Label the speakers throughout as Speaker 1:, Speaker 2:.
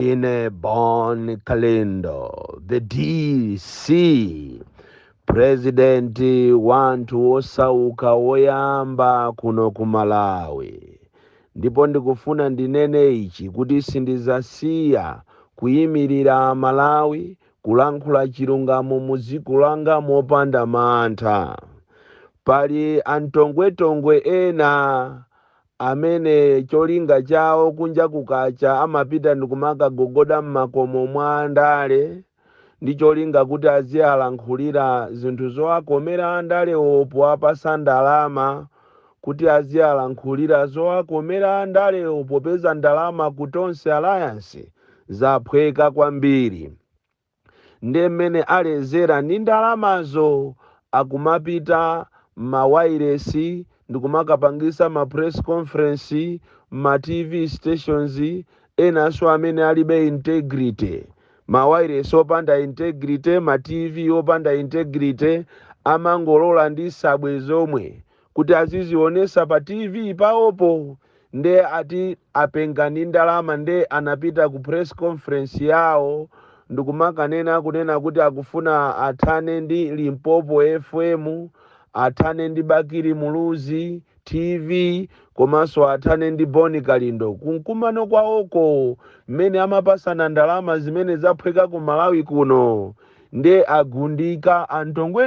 Speaker 1: Ine Bon Kalindo, the DC, president wanthu osauka woyamba kuno ku Malawi. Ndipo ndikufuna ndinene ichi kuti sindizasiya kuyimirira Malawi, kulankhula chilungamo mu dziko langa mopanda mantha. Pali antongwetongwe ena amene cholinga chawo kunja kukacha amapita ndikumakagogoda m'makomo mwa andale ndi cholinga kuti aziyalankhulira zinthu zowakomera andalewo, powapasa ndalama kuti aziyalankhulira zowakomera andalewo, popeza ndalama ku Tonse Alliance zaphweka kwambiri. Ndi mmene alezera ndi ndalamazo, akumapita m'mawairesi ndikumakapangisa ma press conference, ma TV stations enanso amene alibe integrity, mawairesi opanda integrity, ma TV opanda integrity, amangolola ndi sabwe zomwe kuti azizionesa pa TV pawopo. Nde ati apenga ndi ndalama, nde anapita ku press conference yawo ndikumakanena kunena kuti akufuna athane ndi Limpopo FM, athane ndi Bakili Muluzi TV, komanso athane ndi Boni Kalindo. Kumkumano kwawoko mmene amapasana ndalama zimene zaphweka ku Malawi kuno, nde agundika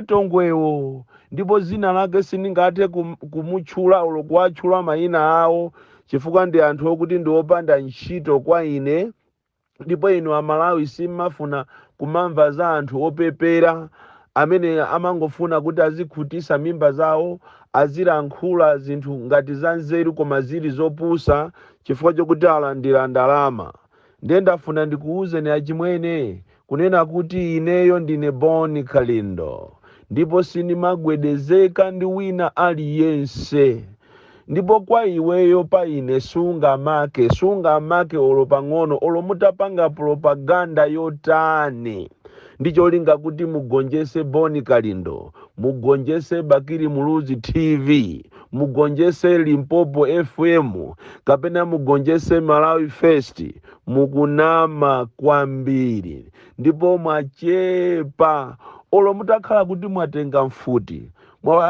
Speaker 1: antongwetongwewo. Ndipo zina lake sindingathe kumutchula olo kuwatchula mayina awo, chifukwa ndi anthu okuti ndi opanda ntchito kwa ine. Ndipo inu Amalawi simmafuna kumamva za anthu opepera amene amangofuna kuti azikhutisa mimba zawo, azilankhula zinthu ngati za nzeru koma zili zopusa, chifukwa chokuti alandira ndalama. Ndiye ndafuna ndikuwuzeni achimwene kunena kuti ineyo ndine Boni Kalindo, ndipo sindimagwedezeka ndi wina aliyense. Ndipo kwa iweyo pa ine sungamake, sungamake olo pang'ono, olo mutapanga propaganda yotani ndi cholinga kuti mugonjese Boni Kalindo, mugonjese Bakili Muluzi TV, mugonjese Limpopo FM, kapena mugonjese Malawi First, mukunama kwambiri ndipo mwachepa. Olo mutakhala kuti mwatenga mfuti,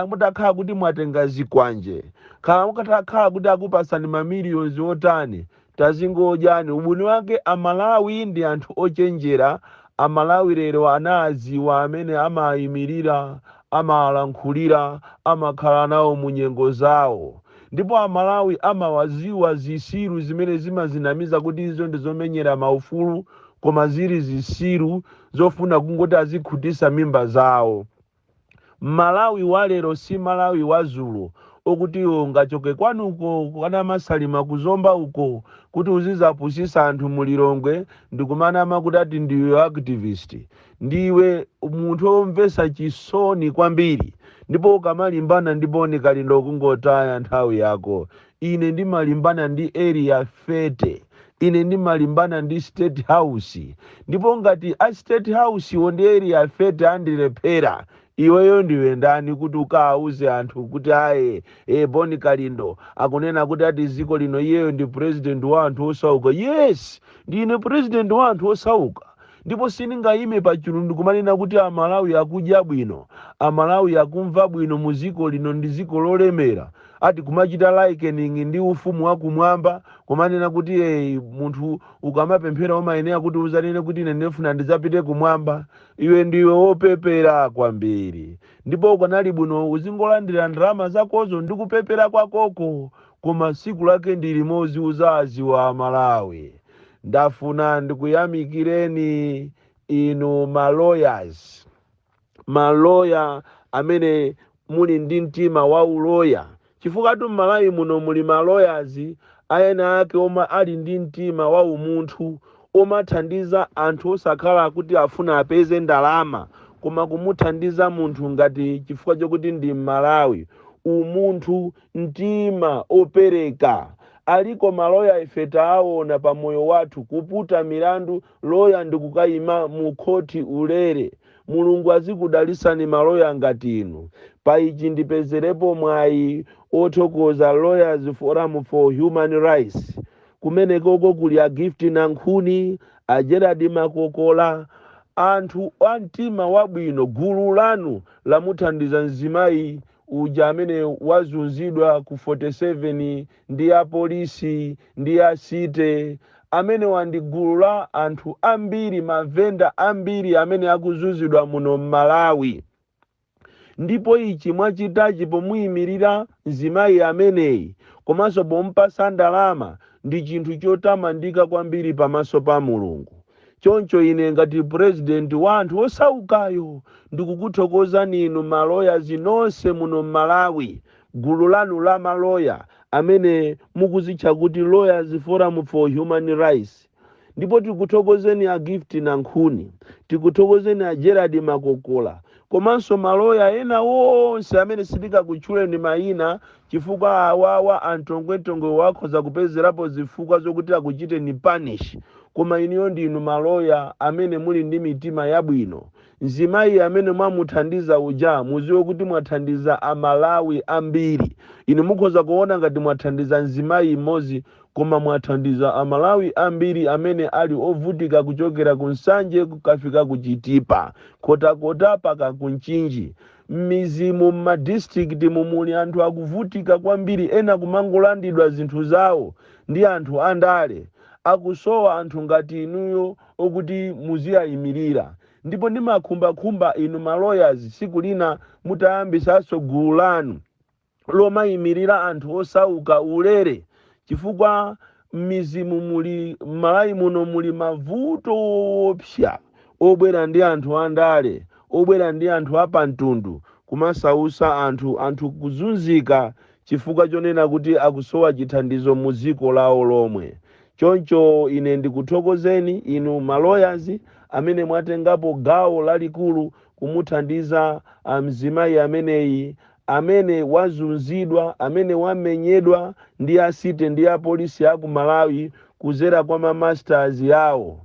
Speaker 1: mutakhala kuti mwatenga zikwanje, khala mutakhala kuti akupasani mamiliyoni otani, tazingodyani. Ubwino wake Amalawi ndi anthu ochenjera. Amalawi lero anaziwa amene amayimirira, amalankhulira, amakhala nawo mu nyengo zawo. Ndipo Amalawi amawaziwa zisiru zimene zimazinamiza kuti izo ndi zomenyera maufulu, koma zili zisiru zofuna kungoti azikhutisa mimba zawo. Malawi walero si Malawi wazulo okuti iwe ungachoke kwanuko kana Masalima kuzomba uko kuti uzizapusisa anthu mulilongwe ndikumanama kuti ati ndiwe activist. Ndiwe munthu womvesa chisoni kwambiri. Ndipo ukamalimbana ndi Boni Kalindo kungotaya nthawi yako. Ine ndimalimbana ndi Area 30, ine ndimalimbana ndi State House. Ndipo ngati a State House iwo ndi Area 30 andilephera, iweyo ndiwe ndani kuti ukawauze anthu kuti aye, Boni Kalindo akunena kuti ati dziko lino iyeyo ndi president wa anthu osauka? Yes, ndine president wa anthu osauka, ndipo sindingayime pachulu ndikumanena kuti Amalawi akudya bwino, Amalawi akumva bwino mu dziko lino, ndi dziko lolemera, ati kumachita likening ndi ufumu wakumwamba, kumanena kuti munthu ukamapemphera umayenera kuti uzanene kuti ine ndifuna ndidzapite kumwamba. Iwe ndiwe wopepera kwambiri, ndipo ukanali bwino uzingolandira ndalama zakozo ndi kupepera kwakoko, koma tsiku lake ndi limodzi uzaziwa Amalawi. Ndafuna ndikuyamikireni inu ma lawyers, maloya amene muli ndi mtima wa uloya, chifukwa tu m'Malawi muno muli ma lawyers ayena ake omwe ali ndi mtima wa umunthu, omathandiza anthu osakhala kuti afuna apeze ndalama, koma kumuthandiza munthu ngati chifukwa chokuti ndi Mmalawi, umunthu, mtima opereka. Aliko maloya ife taona pa moyo wathu kuputa milandu, loya ndikukayima mu khoti ulere. Mulungu azikudalisani maloya ngati inu. Pa ichi ndipezerepo mwayi othokoza Lawyers Forum for Human Rights. Kumenekoko kuli a Gift Nankhuni, a Gerard Makokola, anthu a mtima wabwino. Gulu lanu lamuthandiza mzimayi uja amene wazunzidwa ku 47 ndi apolisi ndi asite. Amenewa ndi gulu la anthu ambiri, mavenda ambiri amene akuzunzidwa muno m'Malawi. Ndipo ichi mwachitachi pomuyimirira mzimayi ameneyi komanso pompasa ndalama ndi chinthu chotamandika kwambiri pamaso pa Mulungu. Choncho ine ngati purezidenti wa anthu osaukayo ndikukuthokozani inu maloya nonse muno m'Malawi, gulu lanu la maloya amene mukuzitcha kuti Lawyers Forum for Human Rights. Ndipo tikuthokozeni a Gift Nankhuni, tikuthokozeni a Gerard Makokola komanso maloya ena wonse amene sitikakutchuleni mayina, chifukwa awawa antongwetongwe wakhoza kupezerapo zifukwa zokuti akuchiteni punish. Koma inuyo ndinu maloya amene muli ndi mitima yabwino. Mzimayi amene mwamuthandiza uja, muziwe kuti mwathandiza Amalawi ambiri. Inu mukhoza kuona ngati mwathandiza mzimayi mmodzi, koma mwathandiza Amalawi ambiri amene ali ovutika, kuchokera ku Nsanje kukafika ku Chitipa, Kotakota paka ku Mchinji. M'mizimu, m'madistrikiti mumuli anthu akuvutika kwambiri, ena kumangolandidwa zinthu zawo ndi anthu andale. Akusowa anthu ngati inuyo okuti muziyayimirira. Ndipo ndimakhumbakhumba inu ma lawyers tsiku lina mutayambisanso gulu lanu lomayimirira anthu osauka ulere, chifukwa m'mizimu muli, m'Malawi muno muli mavuto opsa obwera ndi anthu andale, obwera ndi anthu apamtundu, kumasausa anthu, anthu kuzunzika chifukwa chonena kuti akusowa chithandizo mu dziko lawo lomwe. Choncho ine ndikuthokozeni inu ma lawyers amene mwatengapo gawo lalikulu kumuthandiza mzimayi ameneyi amene wazunzidwa, amene wamenyedwa ndi asite ndi apolisi aku Malawi kuzera kwa ma masters yawo.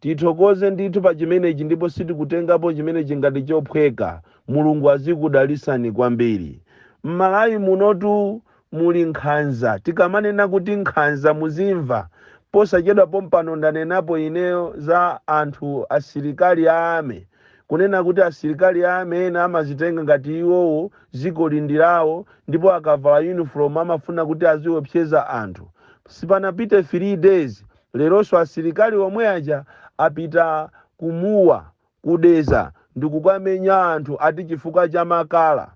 Speaker 1: Tithokoze ndithu pa chimenechi, ndipo sitikutengapo chimenechi ngati chophweka. Mulungu azikudalisani kwambiri. M'Malawi munotu muli nkhanza. Tikamanena kuti nkhanza, muzimva. Posachedwa pompano ndanenapo ineyo za anthu asilikali a army, kunena kuti asilikali a army ena amazitenga ngati iwowo dziko lindilawo, ndipo akavala uniform amafuna kuti aziopseza anthu. Sipanapite 3 days, leronso asilikali omwe aja apita kumuwa kudeza ndikukamenya anthu, ati chifukwa cha makala.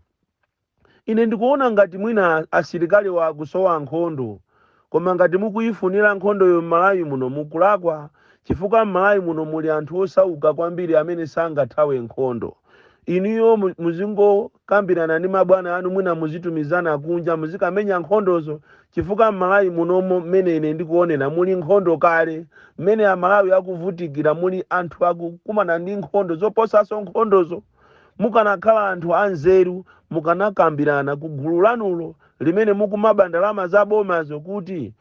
Speaker 1: Ine ndikuona ngati mwina asilikali wakusowa nkhondo, koma ngati mukuyifunira nkhondoyo m'Malawi muno, mukulakwa, chifukwa m'Malawi muno muli anthu osauka kwambiri amene sangathawe nkhondo. Inuyo muzingokambirana ndi mabwana anu, mwina muzitumizana kunja muzikamenya nkhondozo, chifukwa m'Malawi munomo, mmene ine ndikuonera, muli nkhondo kale. Mmene Amalawi akuvutikira, muli anthu akukumana ndi nkhondo zoposanso nkhondozo. Mukanakhala anthu anzeru, mukanakambirana ku gulu lanulo limene mukumaba ndalama za bomazo kuti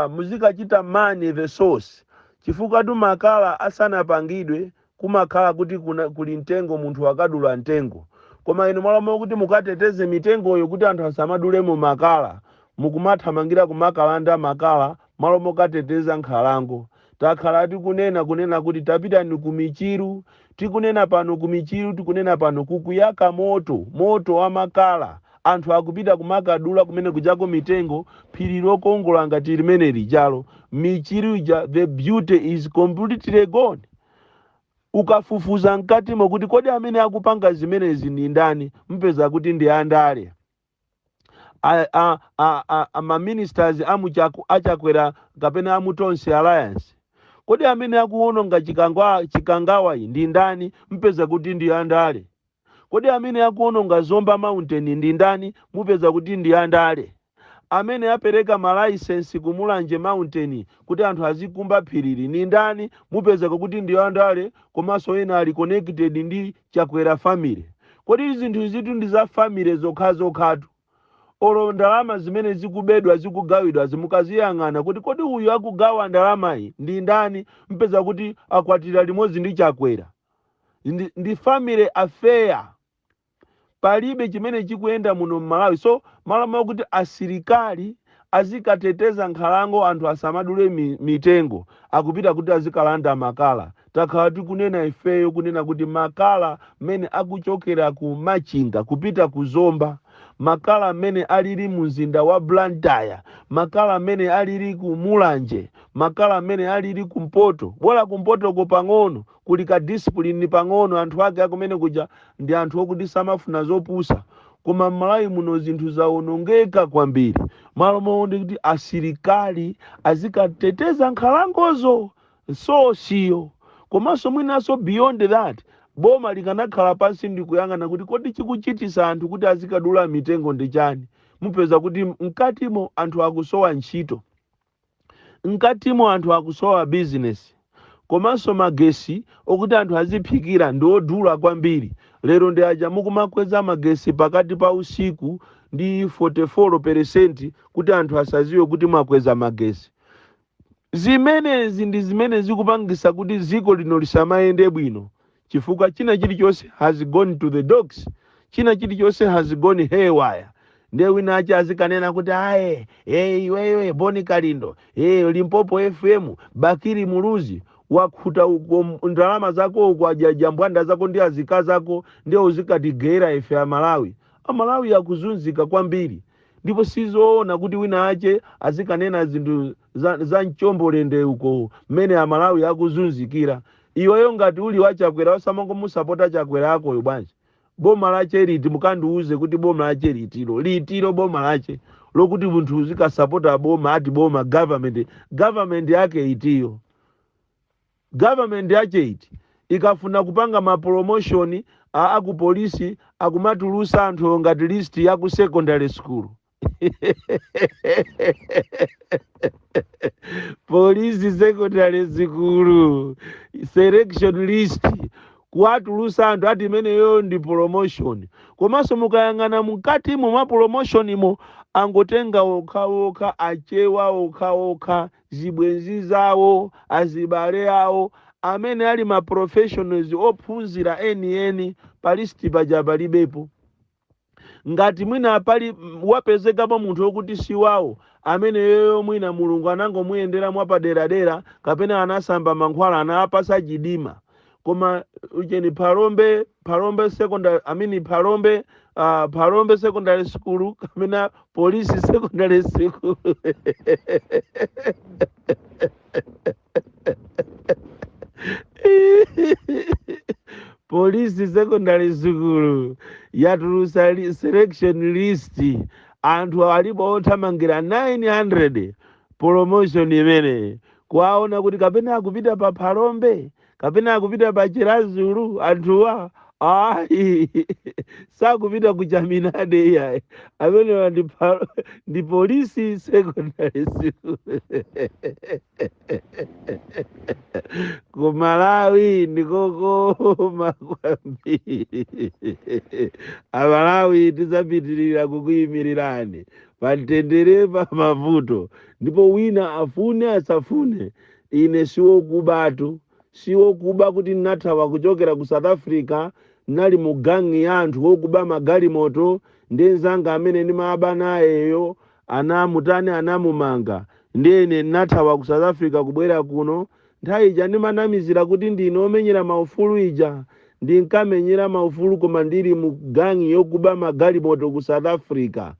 Speaker 1: muzikachita man the source, chifukwa tu makala asanapangidwe kumakhala kuti kuli mtengo, munthu akadula mtengo. Koma inu mwalamo kuti mukateteze mitengoyo kuti anthu asamadulemo makala, mukumathamangira kumakalanda makala malo mokateteza nkhalango. Takhala tikunena kunena kuti tapitani ku Michiru. Tikunena pano ku Michiru, tikunena pano kukuyaka moto, moto wa makala. Anthu akupita kumakadula kumene kujako mitengo, phiri lokongola ngati limene lijalo, Michiru ija, the beauty is completely gone. Ukafufuza mkatimo kuti kodi amene akupanga zimenezi ndi ndani, mpeza kuti ndi andale, a maministers achakwera kapena amutonse Alliance. Kodi amene akuwononga Chikangawayi ndi ndani? Mpeza kuti ndi andale. Kodi amene akuwononga Zomba Mountain ndi ndani? Mupeza kuti ndi andale. Amene apereka malaisensi ku Mulanje Mountain kuti anthu azikumba phirili ndi ndani? Mupeza kuti ndi andale, komanso ena ali connected ndi Chakwera family. Kodi zinthu zitu ndi za family zokhazokhatu. Olo ndalama zimene zikubedwa, zikugawidwa, zimukaziyang'ana kuti kodi uyu akugawa ndalamayi ndi ndani, mpeza kuti akwatira limodzi ndi Chakwera. Ndi family affair. Palibe chimene chikuyenda muno m'Malawi. So malamulo kuti asilikali azikateteza nkhalango, anthu asamadule mitengo, akupita kuti azikalanda makala. Takhala tikunena ifeyo kunena kuti makala mmene akuchokera ku Machinga kupita ku Zomba, makala amene alili mu mzinda wa Blantyre, makala amene alili ku Mulanje, makala amene alili kumpoto, bola kumpotoko pang'ono kuli ka discipline pang'ono, anthu ake akumene kuja ndi anthu okuti samafuna zopusa. Koma m'Malawi muno zinthu zawonongeka kwambiri. Malo momwe kuti asilikali azikateteza nkhalangozo sosiyo, komanso mwinanso beyond that, boma likanakhala pansi ndi kuyang'ana kuti kodi chikuchitisa anthu kuti azikadula mitengo ndi chani. Mupeza kuti mkatimo anthu akusowa ntchito, mkatimo anthu akusowa business, komanso magesi okuti anthu aziphikira ndi odula kwambiri. Lero ndi aja mukumakweza magesi pakati pa usiku ndi 44% kuti anthu asaziwe kuti mwakweza magesi. Zimenezi ndi zimene zikupangisa kuti dziko lino lisamayende bwino, chifukwa china chilichonse has gone to the dogs, china chilichonse has gone haywire. Ndiye wina ache azikanena kuti aye, hey, iwewe Boni Kalindo, hey, Limpopo FM, Bakili Muluzi, wakhuta uko ndalama zako uko, ajaja mbwanda zako ndi azika zako, ndiye uzikatigera ife Amalawi. Amalawi akuzunzika kwambiri, ndipo sizoona kuti wina ache azikanena zinthu za mchombolende uko mmene Amalawi akuzunzikira. Iweyo ngati uli wachakwera, osamangomusapota Chakwera akoyo bwanji? Boma lache liti? Mukandiuze kuti boma lache litilo, litilo boma lache lokuti munthu uzikasapota boma, ati boma, government, government yake itiyo? Government yache iti? Ikafuna kupanga ma promotion aku polisi, akumatulusa anthu ngati list ya ku secondary school. Police secondary school selection list, kuwatulusa anthu ati imeneyo ndi promotion. Komanso mukayang'ana mukatimo mwa promotion imo, angotenga okhaokha achewa okhaokha, zibwenzi zawo, azibale awo, amene ali ma professionals ophunzira enieni pa list paja palibepo. Ngati mwina pali wapezekapo munthu wokuti si wawo, amene yoyo mwina Mulungu anangomuyendera mwapaderadera, kapena anasamba mankhwala anapasa chidima. Koma ucheni Phalombe, Phalombe secondary, I mean Phalombe, Phalombe secondary school kapena police secondary school, police secondary school yatulusa selection list, anthu alipo othamangira 900 promotion imene kwaona kuti kapena akupita pa Phalombe kapena akupita pa Chirazulu, anthuwa ayi, sakupita ku Chaminade iyayi, amenewa ndi police secondary school. Ku Malawi ndikokoma kwambiri. Amalawi tidzapitirira kukuyimirirani pamtendere pa mavuto, ndipo wina afune asafune, ine siwokubatu, siwokuba kuti ndinathawa kuchokera ku South Africa, nali mu gangi ya anthu wokuba magalimoto, ndi nzanga amene ndimaba nayeyo anamutani, anamumanga, ndiye ine ndinathawa ku South Africa kubwera kuno. Nthawi ija ndimanamizira kuti ndine omenyera maufulu ija, ndinkamenyera maufulu koma ndili mu gangi yokuba magalimoto ku South Africa.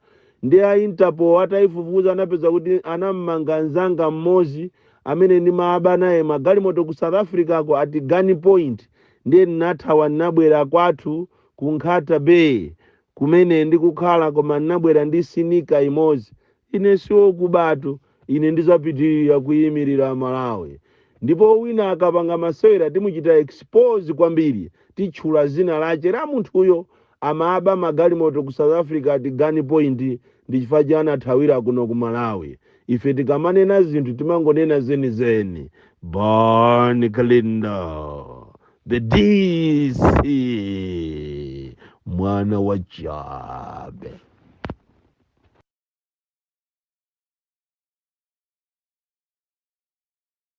Speaker 1: Ndi a Interpol atayifufuza anapeza kuti anammanga nzanga mmodzi amene ndimaba naye magalimoto ku South Africa ko at gun point. Ndiye ndinathawa, ndinabwera kwathu ku Nkhata Bay kumene ndikukhala, koma ndinabwera ndi sinika imodzi. Ine siwokubatu, ine ndizapitirira kuyimirira Malawi, ndipo wina akapanga masewera timuchita expose kwambiri, titchula zina lache la munthuyo amaba magalimoto ku South Africa at gun point, ndi chifukwa chani anathawira kuno ku Malawi. Ife tikamanena zinthu timangonena zenizeni. Bon Kalindo, the DC, mwana wa chabe.